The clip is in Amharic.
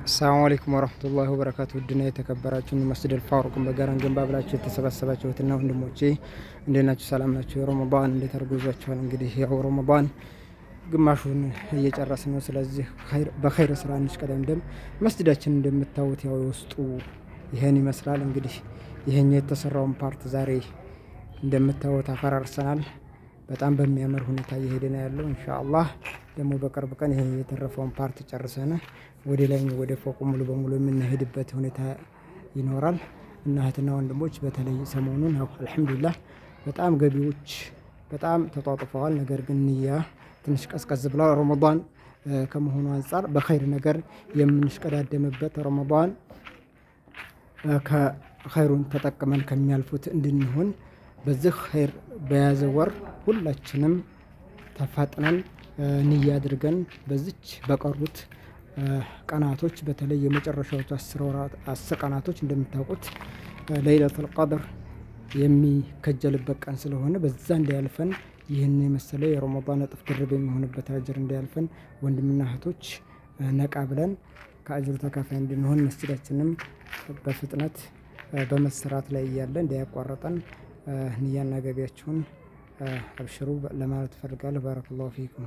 السلام عليكم ورحمة الله وبركاته። ውድና የተከበራችሁ መስጂድ አልፋሩቅን በጋራ እንገንባ ብላችሁ የተሰባሰባችሁ እህትና ወንድሞቼ እንዴት ናችሁ? ሰላም ናችሁ? ረመዳን እንዴት አድርጎ ይዟችኋል? እንግዲህ ያው ረመዳን ግማሹን እየጨረስን ነው። ስለዚህ በኸይር ስራ እንሽቀዳደም። መስጂዳችን እንደምታዩት ያው የውስጡ ይሄን ይመስላል። እንግዲህ ይሄኛው የተሰራውን part ዛሬ እንደምታዩት አፈራርሰናል። በጣም በሚያምር ሁኔታ እየሄደ ነው ያለው። ኢንሻአላህ ደግሞ በቅርብ ቀን ይሄ የተረፈውን part ጨርሰን ወደ ላይኛው ወደ ፎቁ ሙሉ በሙሉ የምንሄድበት ሁኔታ ይኖራል። እና እህትና ወንድሞች በተለይ ሰሞኑን ያው አልሐምዱሊላህ በጣም ገቢዎች በጣም ተጧጡፈዋል። ነገር ግን ንያ ትንሽ ቀዝቀዝ ብላ ረመዳን ከመሆኑ አንፃር በኸይር ነገር የምንሽቀዳደምበት ረመዳን ከኸይሩን ተጠቅመን ከሚያልፉት እንድንሆን በዚህ ኸይር በያዘ ወር ሁላችንም ተፋጥነን ንያ አድርገን በዚች በቀሩት ቀናቶች በተለይ የመጨረሻዎቹ 10 ቀናቶች እንደምታውቁት ለይለቱል ቀድር የሚከጀልበት ቀን ስለሆነ በዛ እንዳያልፈን፣ ይህን የመሰለ የረመዳን እጥፍ ድርብ የሚሆንበት አጅር እንዳያልፈን ወንድምና እህቶች ነቃ ብለን ከአጅሩ ተካፋይ እንድንሆን፣ መስጂዳችንም በፍጥነት በመሰራት ላይ እያለ እንዳያቋረጠን ንያና ገቢያችሁን አብሽሩ ለማለት እፈልጋለሁ። بارك الله فيكم።